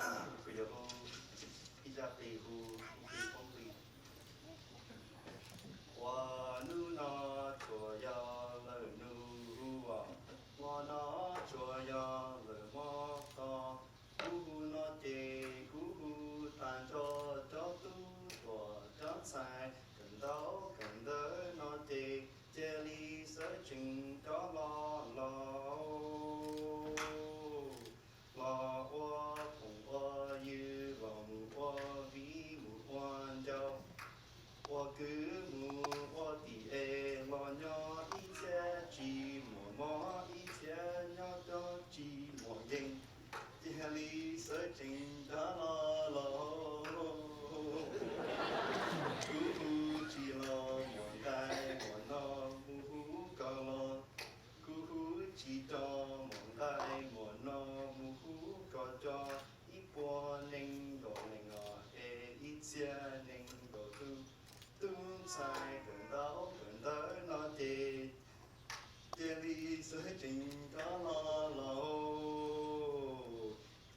Kuv yuav hu ib zaj plig hu ib plig poob plig. Ua hnub no tsuas yog lawm nus hu os, hmo no tsuas yog lawm hmo ko. Kuv hu no ces kuv hu tag nrho cov tub hluas cov ntxhais kawm ntaub kawm ntawv no ces cia li sawv tsees rov los los los ua phoom ua ywg, los mus ua viv mus ua ncaus, ua kwv mus ua tij es los nyob ib txhiab tsis muaj mob, ib txhiab nyob tsis muaj nkeeg, cia li sawv tsees rov los los. Kuv hu tsis los muam nqaij muam no mus hu koj los, kuv hu tsis tso muam nqaij muam no mus hu koj tso. Ib puas nees nkaum nees os es ib txhiab nees nkaum tub, tub ntxhais kawm ntaub kawm ntawv no ces cia li sawv tsees rov los los.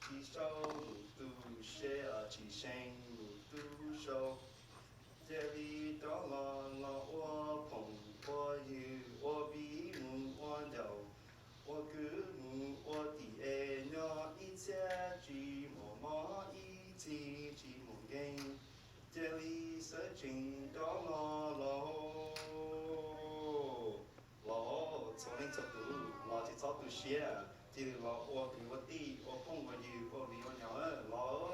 Tsis sau lus tu siab, tsis seev lus tu sau, cia li rov los los ua phoom ua ywg, ua viv mus ua ncaus, ua kwv mus ua tij es nyob ib txhiab tsis muaj mob, ib txhiab tsis muaj nkeeg, cia li sawv tsees rov los los. Los txhua leej txhua tus los tsis txhob tu siab, cia li los ua kwv ua tij, ua phooj ua ywg, ua viv ua ncaus los.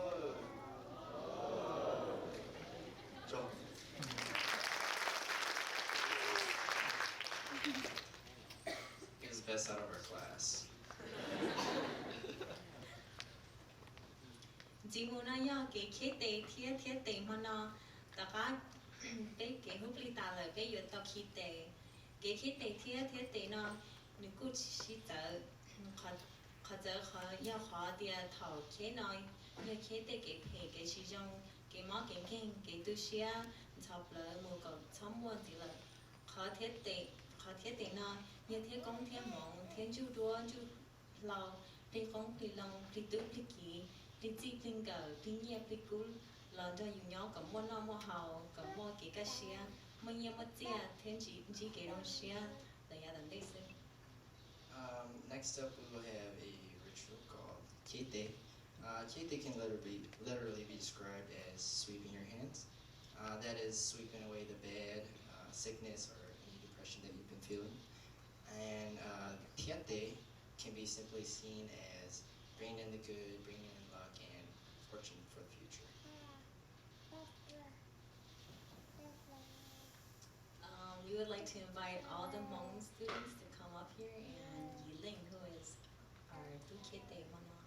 He was the best out of our class. Ntxiv mus no yog kev khiav tes thiab thiab tes hmo no. Tom qab peb kev hu plig tas lawm peb yuav tau khi tes. Kev khiav tes thiab thiab tes no nws kuj sib txawv. Qhov txawv qhov yog qhov tias thaum khiav no yog khiav tej kev phem kev tsis zoo, kev mob kev nkeeg, kev tu siab ntxhov plawv mus kom txhob muaj ntxiv lawm. Qhov thiab tes no yog thiab koob thiab hmoov thiab ntsuj duab ntsuj hlau, plig qoob plig loo, plig tub plig kiv, plig txij plig nkawm, plig nyiaj plig kub los nrog yus nyob kom muaj noj muaj haus, kom muaj kev kaj siab, muaj nyiaj muaj txiaj thiab ntsib kev zoo siab los yav tom ntej xwb. Um, next up, we will have a ritual called Kete. Uh, Kete can literally, literally be described as sweeping your hands. Uh, that is sweeping away the bad, uh, sickness or any depression that you've been feeling. And uh, Thiab Tes can be simply seen as bringing in the good, bringing in luck and fortune for the future. Um, we would like to invite all the Hmong students to come up here and Yi Ling, who is our Tub Kete Mono.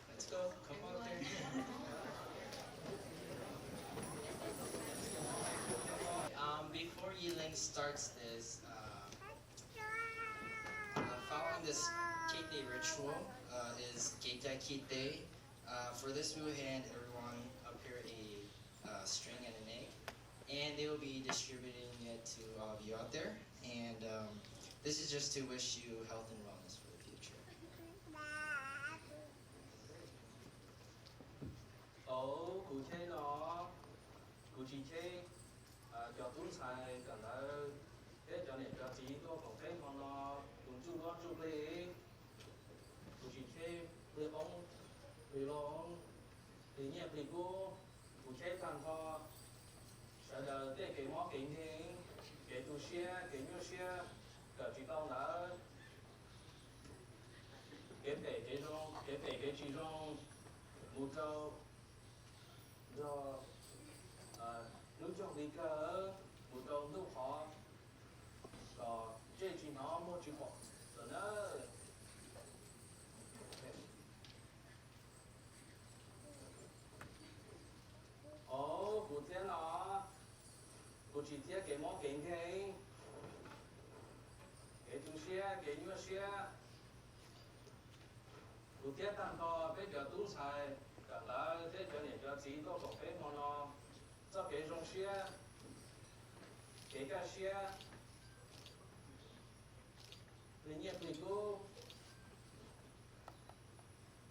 Let's go. Come up there. Um, before Yiling starts this, uh, uh, following this Kete ritual, uh, is Kete Kete. Uh, for this, we will hand everyone up here a, uh, string and an egg, and they will be distributing it to all of you out there. And, um, this is just to wish you health and wellness for the future. Thaum kuv cheb no, kuv tsis cheb cov tub ntxhais kawm ntawv thiab cov niam cov txiv tuaj koom teb hmo no, tus ntsuj duab ntsuj plig. Kuv tsis cheb plig qoob plig loo, plig nyiaj plig kub. Kuv cheb tag nrho sawv daws tej kev mob kev nkeeg, kev tu siab, kev nyuaj siab, kawm tsis tau ntawv, kev pem kev zoo, kev pem kev tsis zoo, mus rau nrog hnub nyoog li kawg, mus rau ntuj qhov, kom ntsej tsis hnov muag tsis pom lawm na. Au, kuv thiab no, kuv tsis thiab kev mob kev nkeeg, kev tu siab, kev nyuaj siab. Kuv thiab tag nrho peb cov tub ntxhais kawm ntawv thiab cov niam cov txiv tuaj koom peb hmo no, txoj kev zoo siab, kev kaj siab, Nyiaj Plig Kub,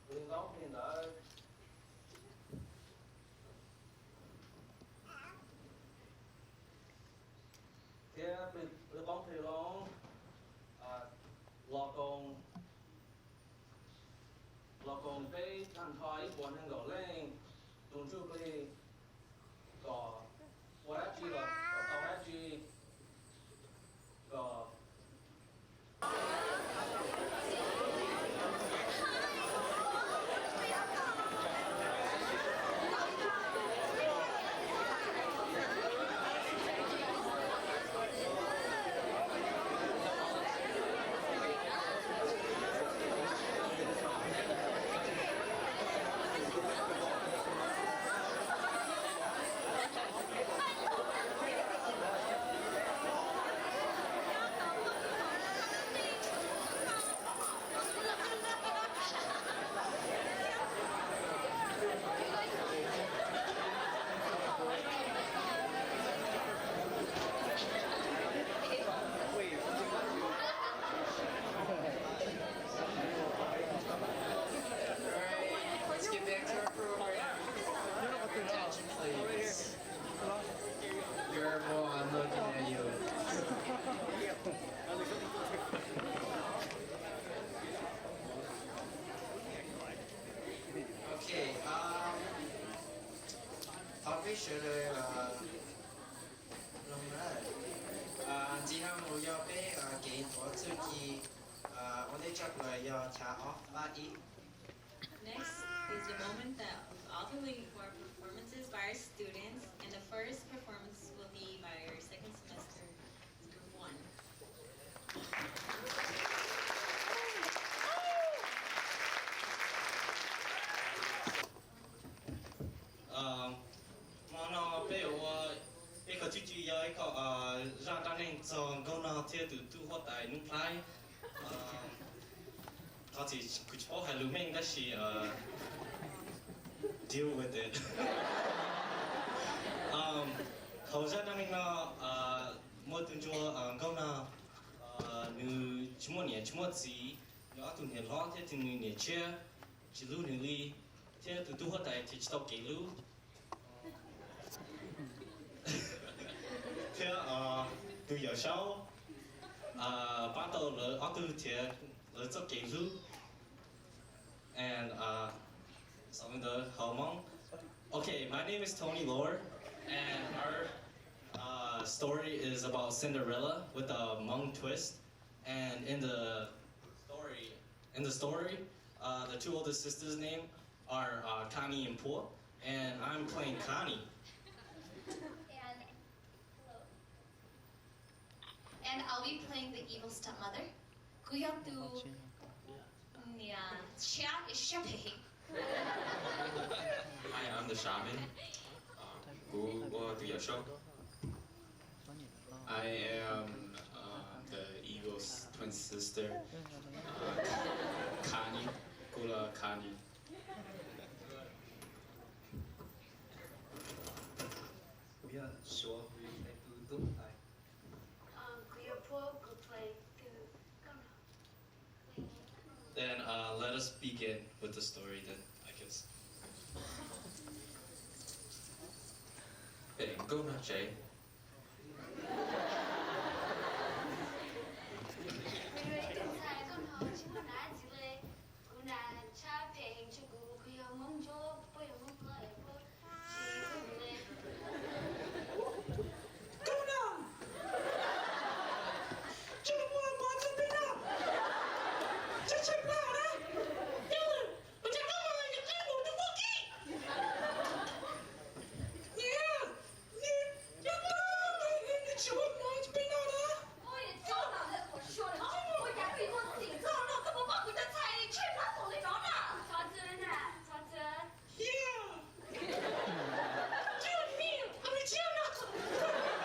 Plig Ntaub Plig Ntawv, thiab Plig Qoob Plig Loo los koom, los koom peb tag nrho ib puas nees nkaum leej tus ntsuj plig kom ua dab tsi los kom tau dab tsi, kom Attention, please. Careful, I'm looking at you. Okay, um, thov peb sawv daws, uh, mloog na. Uh, ntxiv no mus yog peb, uh, kev nthuav txuj ci, uh, ua ntej tshaj plaws yog chav ob pab ib. Next is the moment that we've all been waiting for, performances by our students, and the first performance will be by our second semester, group one. Hmo no peb yuav ua ib qho txuj ci, yog ib qho zaj dab neeg txog Nkauj Nog thiab tus tub huab tais Nuj Nplhaib. Qhov txhia kuv tsis paub hais lus Meej tab sis, uh, deal with it. Um, hauv zaj dab neeg no, uh, muaj tus ntsuag, uh, Nkauj Nog, uh, nws tsis muaj niam tsis muaj txiv, nws ob tug niam hlob thiab tus nws niam tshiab tsis hlub nws li, thiab tus tub huab tais thiaj tsis tau kev hlub. Thiab, uh, tus Yawm Saub, uh, pab tau lawv ob tug thiab lawv txoj kev hlub. And, uh, something to hold on. Okay, my name is Tony Lor, and our, uh, story is about Cinderella with a Hmong twist. And in the story, in the story, uh, the two oldest sisters' name are, uh, Connie and Pua, and I'm playing Connie. And Hello. And I'll be playing the evil stepmother. Kuv yog tus niam tshiab siab phem heev. Hi, I'm the shaman. Uh, kuv ua tus Yawm Saub. I am, uh, the evil's twin sister, uh, Connie. Kuv los Connie. Kuv yog Suav, kuv yog tus tub huab tais. Um, kuv yog Pua, kuv play tus nkauj nog. Then, uh, let us begin with the story then, I guess. Pem nkauj nog tsev. Kuv yog ib tug ntxhais nkauj nog tsis muaj niam txiv li. Kuv niam tshiab phem heev rau kuv, kuv yog Hmoob Ntsuab, Pua yog Hmoob Qub, Pua tsis hlub kuv li. Nkauj nog, tsis muaj mov rau peb noj, tsis tshaj plaws na. Yog ua cas koj mus nws qab mus rau pub kib. Niam, nws, nws tsis muaj mov rau peb noj na. Yeah. Tsis muaj niam, a, tsis muaj niam.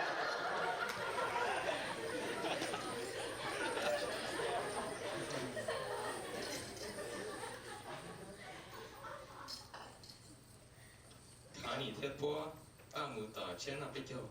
Connie thiab Pua pab mus tom tshiab noj peb caug.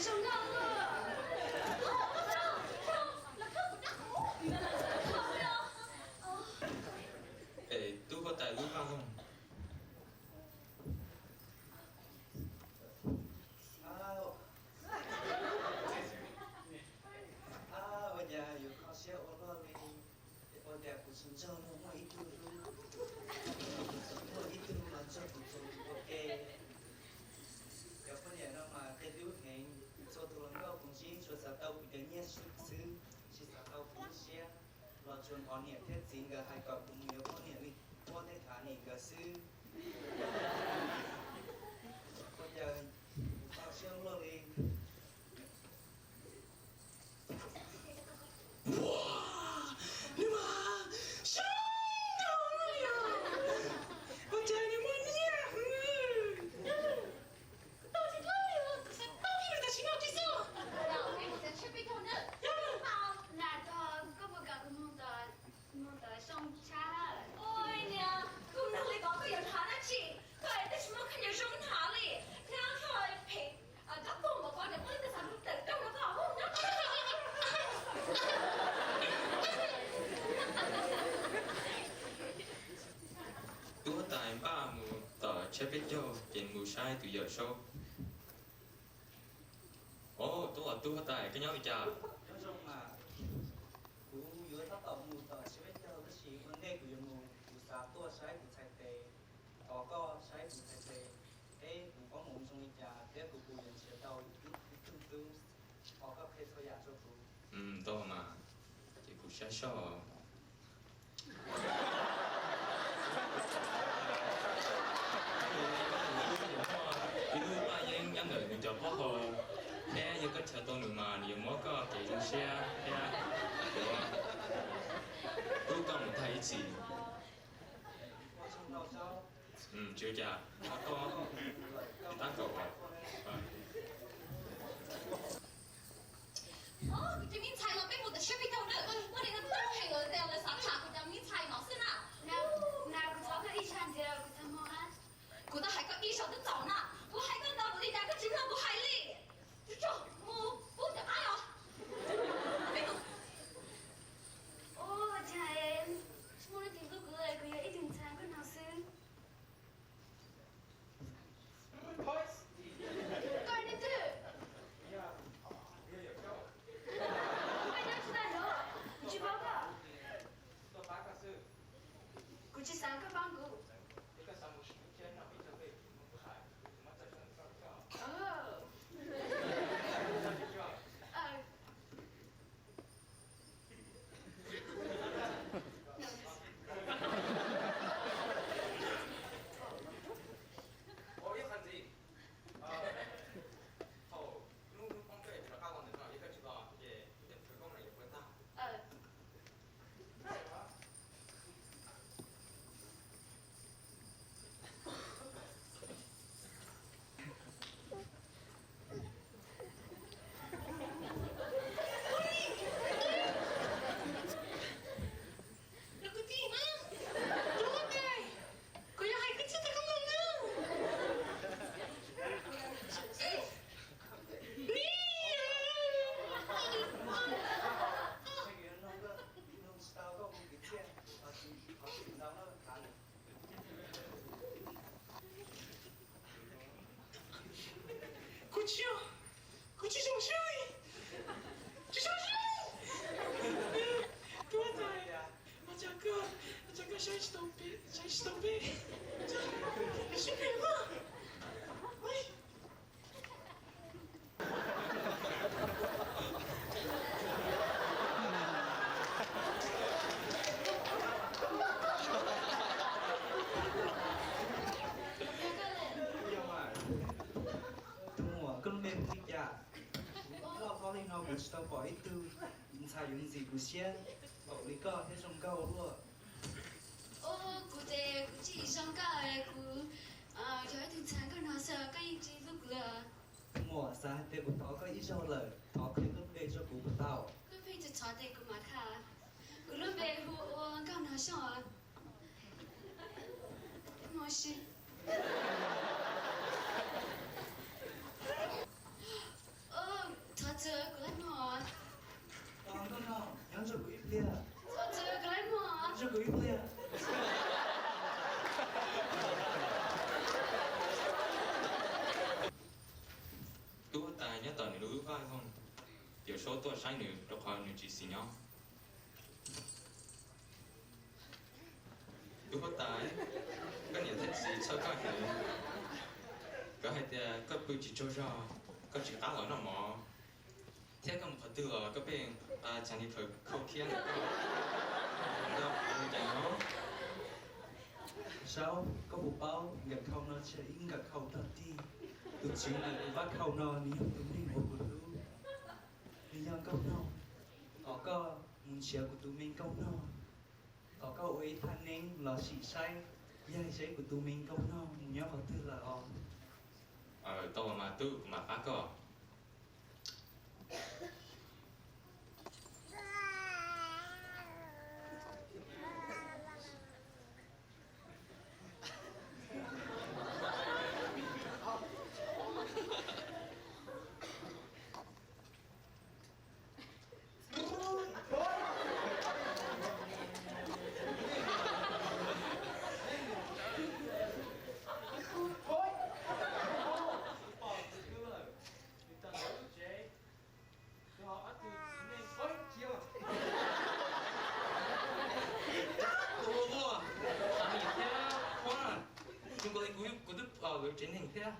Zoo nkauj. Es tub huab tais lub paj loog. Ua cas yuav kho siab ua luaj li? Ua cas kuv tsis ntseeg luag muaj ib tug hlub, muaj ib tug los ntseeg kuv txhua tus ua ke. Cov poj niam no mas tej hlub heev, txhua tus los nkauj tus ntsib, tsuas xav tau kuv cov nyiaj xwb, tsis xav tau kuv lub siab. Los tsuas hnov niam thiab txiv nkawd hais kom kuv mus yuav poj niam li, muaj tej thav nim nkawd xwb. Ua cas kuv kho siab luaj li? Nws mas zoo nkauj li os. Ua cas nws muaj nyiaj heev. Koj tau tsis tau li, kuv xav tau li tam sim no tsis xwb. Yog, koj puas kam kuv mus tom, mus tom Xyooj tshab? Ua niam, kuv nug li ko koj yuav hnav dab tsi? Koj twb tsis muaj khaub ncaws zoo hnav li, thiab koj phem, koj tuaj mus ko niam muaj ib tug xav hlub tawm rooj rau koj nyob. Tub huab tais npaj mus tom tsheb peb caug ces mus saib tus yawm saub. Au, tub, tub huab tais, koj nyob li cas? Nyob zoo mas, kuv yuav tab tom mus tom tsheb peb caug tab sis ua ntej kuv yuav mus kuv xav tuaj saib kuv txhais tes, thov koj saib kuv txhais tes, seb kuv paub mus zoo li cas thiab kuv puas yuav nrhiav tau ib tug tub, thov koj qhia txhua yam rau kuv. Tau mas, ces kuv saib seb. Ib lub paj yeeb nyob ntawm nws cov plaub hau thiab yog koj nrhiav tau nws mas nws yuav muab koj kev zoo siab thiab yuav pub koj mus tag ib txhis. Tsis ua cas, koj tab kaum. Kuv cov me ntxhais los peb mus tom tsheb peb caug na, muaj li no tau heev lawm tias lawv xav tham kuv cov me ntxhais no xwb na. Na, kuv thov koj ib zaug ntxiv, kuv txaj muag. Kuv twb hais koj ib zaug twb txaus na, kuv hais koj ntau npaum li cas koj tsis mloog kuv hais li. Tso, mus pub cov qaib os. Ua cas tsis muaj leej twg hlub kuv li, kuv yog ib tug ntxhais nkauj nog xwb. Koj yog leej twg? Koj nyob tsis tau los? Kuv tsis paub koj. Kuv tsis xav koj paub kuv. Ua ib qho ntxiv, thaum hnub hnub poob peb rov qab los ntawm no yog koj tsis los ces tus koob no yuav poob tag. Los kuv tij na, tus huab tais, kuv yuav hais koj txog tus koob no na. Ni Kuv tsis, kuv tsis, kuv tsis zoo siab li, tsis zoo siab li. Tuab tais, ua cas koj, ua cas koj saib tsis tau peb, saib tsis tau peb, sib phem mas. Tus muam, koj lub npe hu li cas? Kuv loj hlob li no kuv tsis tau pom ib tug ntxhais yuav ntxim kuv siab npaum li koj thiab zoo nkauj ua luaj. Kuv ces kuv tsis zoo nkauj, kuv yog ib tug ntxhais nkauj no xwb, koj yeej tsis hlub kuv li. Muam, xav hais tias kuv thov koj ib zaug lawm, thov qhia koj lub npe rau kuv puas tau? Koj pheej txhov txhov ces kuv mam qhia. Kuv lub npe hu ua Nkauj Nog Xyooj. Mus si. Txawg, kuv laib mog. Koj no, nyob nrog kuv ib pliag. Txawg, kuv laib mog. Nrog kuv ib pliag. Tub huab tais nyob tom nws lub vaj loog, Yawm Saub tuaj saib nws rau qhov nws tsis xis nyob. Tub huab tais, koj niam thiab txiv txhawj koj heev. Nkawd hais tias koj pw tsis tsaug zog, koj tsis qab los noj mov, thiab koj mus qhov twg los koj pheej nqa cov niag khau khiab ntawm koj. Saub, koj puas paub nkawm khau no tsis yog ib nkawm khau dog dig. Tus tswv ntawm kuv vaj khau no nws yog tus neeg uas kuv hlub. Nws yog nkauj nog, kom koj mus nrhiav kuv tus me nkauj nog, kom koj ua ib thaj neeb los sim saib, yaig saib kuv tus me nkauj nog mus nyob qhov twg lawm os. Tau mas tub, kuv mam pab koj. Tus ua, ua, xav nim thiab, Huab, zoo nkaus li kuv, kuv twb pom lawv tsev neeg thiab.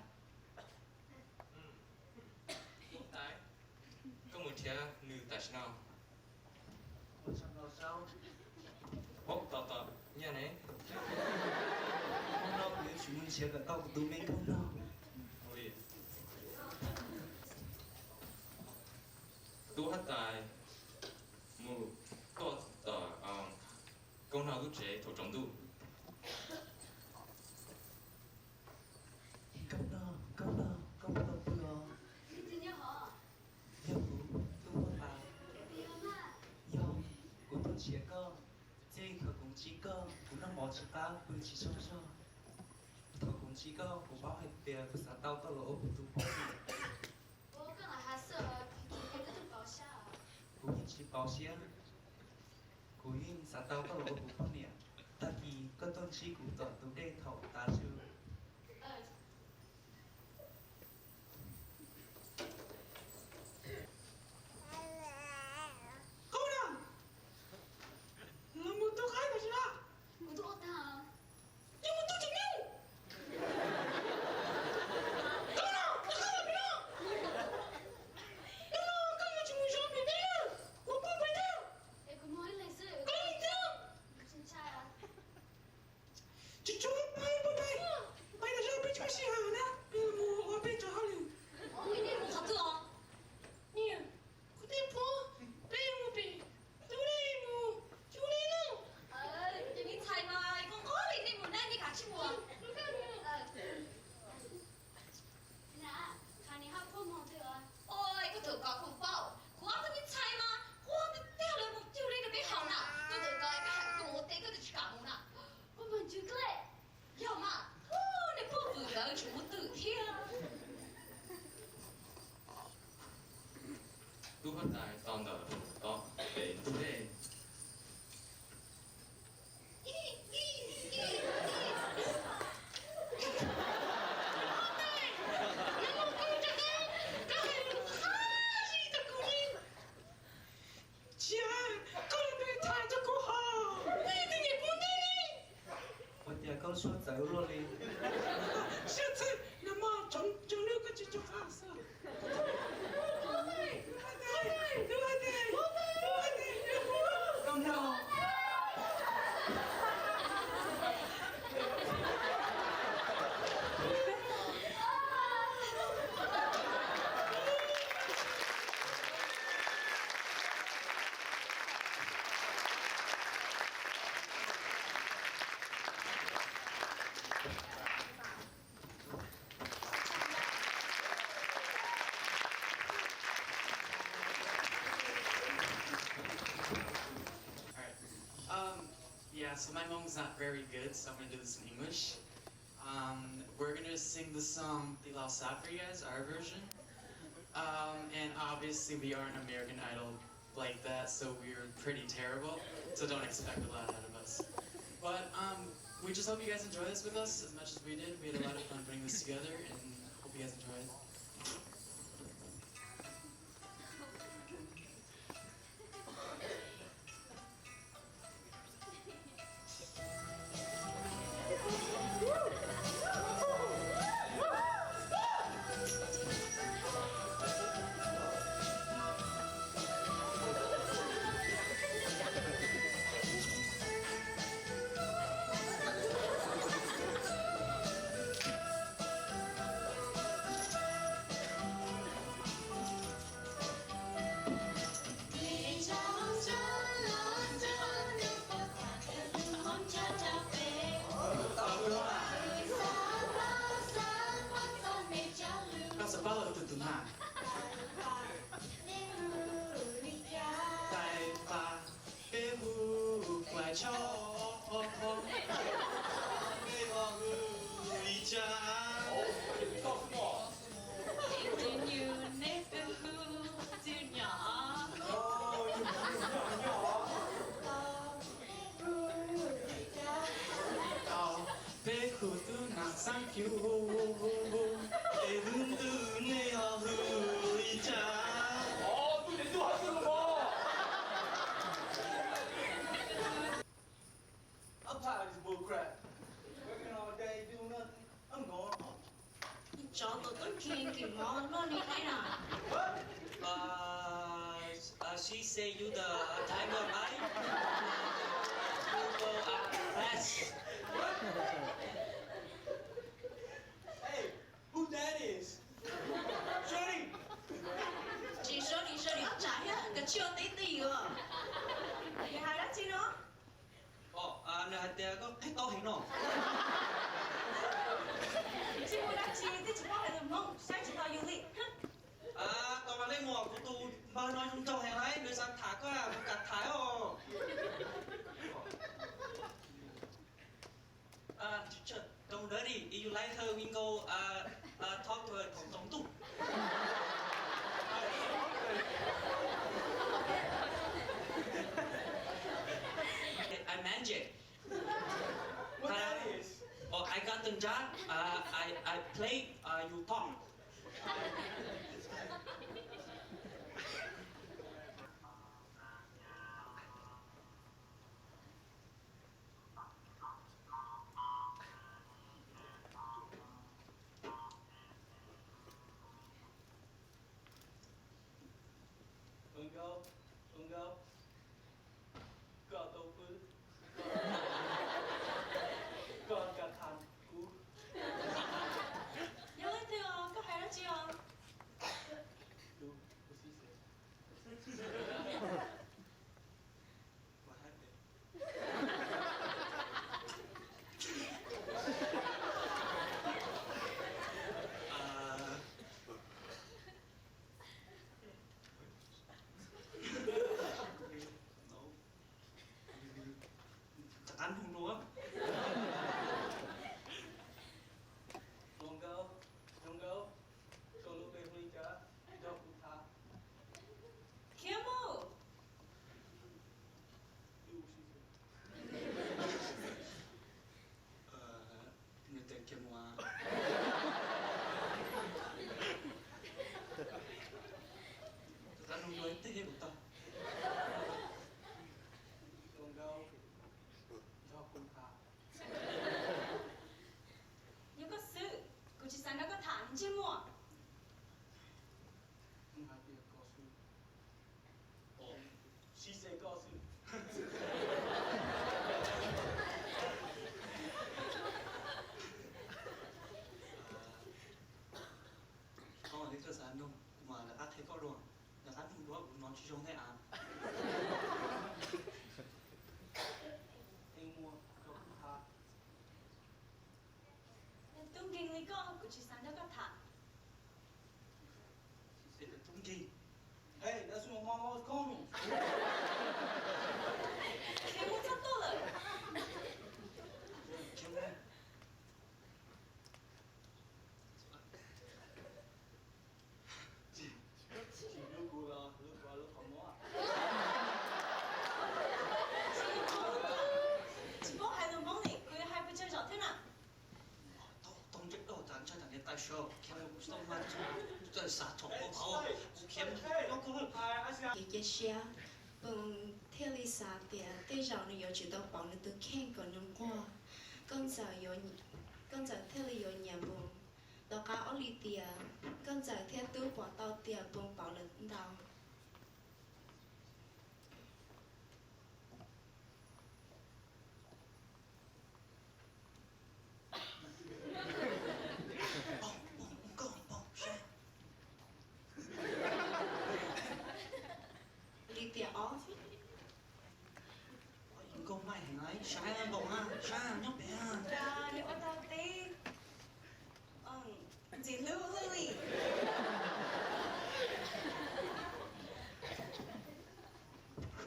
Koj mus nrhiav nws tam sim no. Ov, tos tos, nyiaj ne. Hnub no kuv yuav tsum mus nrhiav kom tau kuv tus me nkauj nog. Tub huab tais mus tuaj tom nkauj nog lub tsev thaum tsaus ntuj. Nkauj nog, nkauj nog, koj puas tau pw os? Yog kuv, tub huab tais. Yog, kuv tuaj nrhiav koj. Txij thaum kuv ntsib koj, kuv noj mov tsis qab, pw tsis tsaug zog. Thaum kuv ntsib koj, kuv paub hais tias kuv xav tau koj los ua kuv tus poj niam. Kuv yeej tsis pauv siab, kuv yeej xav tau koj los ua kuv poj niam. Tag kis koj tuaj ntsib kuv tom tus dej thaum tav su. Qub no, nws mus tu qaib tam sim no. Kuv tu ua tag. Nws mus tu tsev neeg. Qub no, nws qab los pem no. Hnub no koj yuav tsum mus zov pem teb na. Kuv pw pem teb. Koj mus thiab. Tsis tshua pais, pais, pais tas zog peb tsis muaj sij hawm na, peb mus ua peb cov hauj lwm. Ua peb nej mus qhov twg os? Niam, kuv tej phuab, peb mus pem, tus dej mus, tus dej no. Ces me ntxhais mas koj nqos li nej mus na, nej kav tsij mus. Ua, koj tawm kov kuv paub, kuv ob tug me ntxhais mas quaj tiag tiag li mus cug li rau peb haus na. Koj tawm kov peb hais koj mus ua teb koj twb tsis kam mus na. Yog mas, nej pog vwm lawv tseem muaj twm thiab. Tub huab tais tos ntawm tod pem ntug dej. Cia, koj los pem tham rau kuv hos, nej twb niam kuv ntej li. Ua cas koj suab txawv luaj li? Siab txawv, nag hmo tsaus ntuj koj tsis rov qab xwb. All right. Um, yeah, so my Hmong's not very good, so I'm gonna do this in English. Um, we're gonna sing the song Tilasa for you guys, our version. Um, and Obviously, we aren't American Idol like that, so we're pretty terrible, so don't expect a lot out of us. But um, we just hope you guys enjoy this with us as much as we did. We had a lot of fun putting this together, and hope you guys enjoy it. Koj xav paub tus tus na. Tais pas peb hu kuv choj, peb ho hu li cas? Tus nyuj nej peb hu tus nyom. Tau, peb hu tus nam xeeb cub, es tus ntawd nej ho hu li cas? Tus ntawd tus ho hu li cas? I'm tired of this bull crap. Working all day, doing nothing. I'm going home. Tsov tau tub ki kis mov noj li qeeb na. Uh, uh, she say you the tiger, right? You go, uh, fast. Hey, who that is? Shorty! Tsis Shorty, Shorty ob tsam thiab, koj tsis ua teb twj ywm os. Nws hais dab tsi no? Nws hais tias koj qhib tau heev no. Tsis muaj dab tsi, twb tsis paub hais lus Hmoob, saib tsis tau yus li. Koj mas leej muam, kuv tus npawg no zoo nraug heev lauj, nws xav tham koj, kuv kam tham os. Don't worry, if you like her, we go, uh, uh, talk to her. Tổng tổng督. I, I magic. What that is? Oh, I got the job. Uh, I, I play, uh, you talk. Hluas nkauj, hluas nkauj, koj tau pw, koj kam tham kuv. Yog leej twg os, koj hais dab tsi os? Tus, tus xib xes. Rov qab nug dua. Hluas nkauj, hluas nkauj, koj lub npe hu li cas, nrog kuv tham. Khiab mus. Nws tias kiag mus. Rov qab nug dua ib teg kuv tau. Hluas nkauj, nrog kuv tham. Yog koj xwb, kuv tsis xav nrog koj tham ntsej muag. Who hais tias koj xwb? She said koj xwb. Koj li koj xav nug, kuv mam rov qab qhia koj dua. Rov qab nug dua, kuv hnov tsis zoo thiab av. Tub nkeeg li koj, kuv tsis xav nrog koj tham. Tub nkeeg. Hey, that's what my mom was calling me. Khiab mus txog tuaj lawm. Tsis, tsis hlub Khiav cia siab, Phoom thiaj li xav tias tej zaum nws yuav tsum tau pauv nws tus kheej kom nws nquag. Nkauj Ntxawm thiaj li yuav nyiam Phoom. Tom qab ob lis tiam, Nkauj Ntxawm thiab Tub pom tau tias Phoom pauv lawm ntau. Lis tiam ob. Nkauj Maij heev, saib npaum na, saib nyob pem. Nws ua tau teb, ntxim hlub ua luaj li.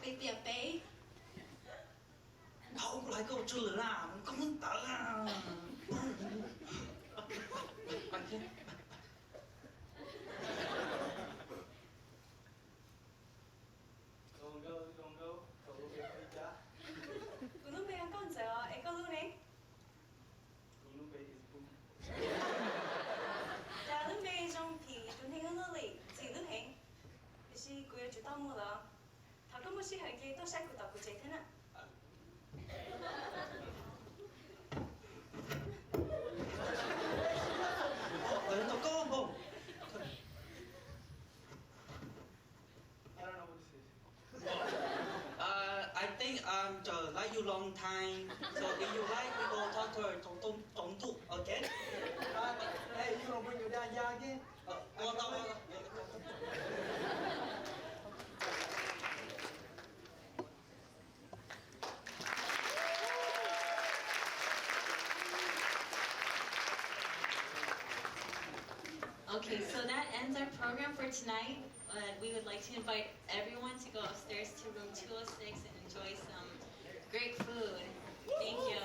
Lis tiam peb. Dhau kuv laiv koj tsw lwm na, koj muab tawv. Kuv lub npe yog Nkauj Ntxawm os, es koj lub ne? Kuv lub npe, cas lub npe zoo phim tus neeg ua luaj li, ntxim hlub heev. Tiam sis kuv yuav tsum tau mus lawm. Thaum koj muaj sij hawm ces tuaj saib kuv tom kuv tsev thiab na. Ntau koj npaum. Uh, I think I'm the like you long time. So if you like, we go talk to her. Tau, tau, tau ntuj, okay? Hey, you gonna bring your dad, yeah, again? Uh, ua tau, ua tau. Okay, so that ends our program for tonight. But we would like to invite everyone to go upstairs to room two oh six and enjoy some great food. Thank you.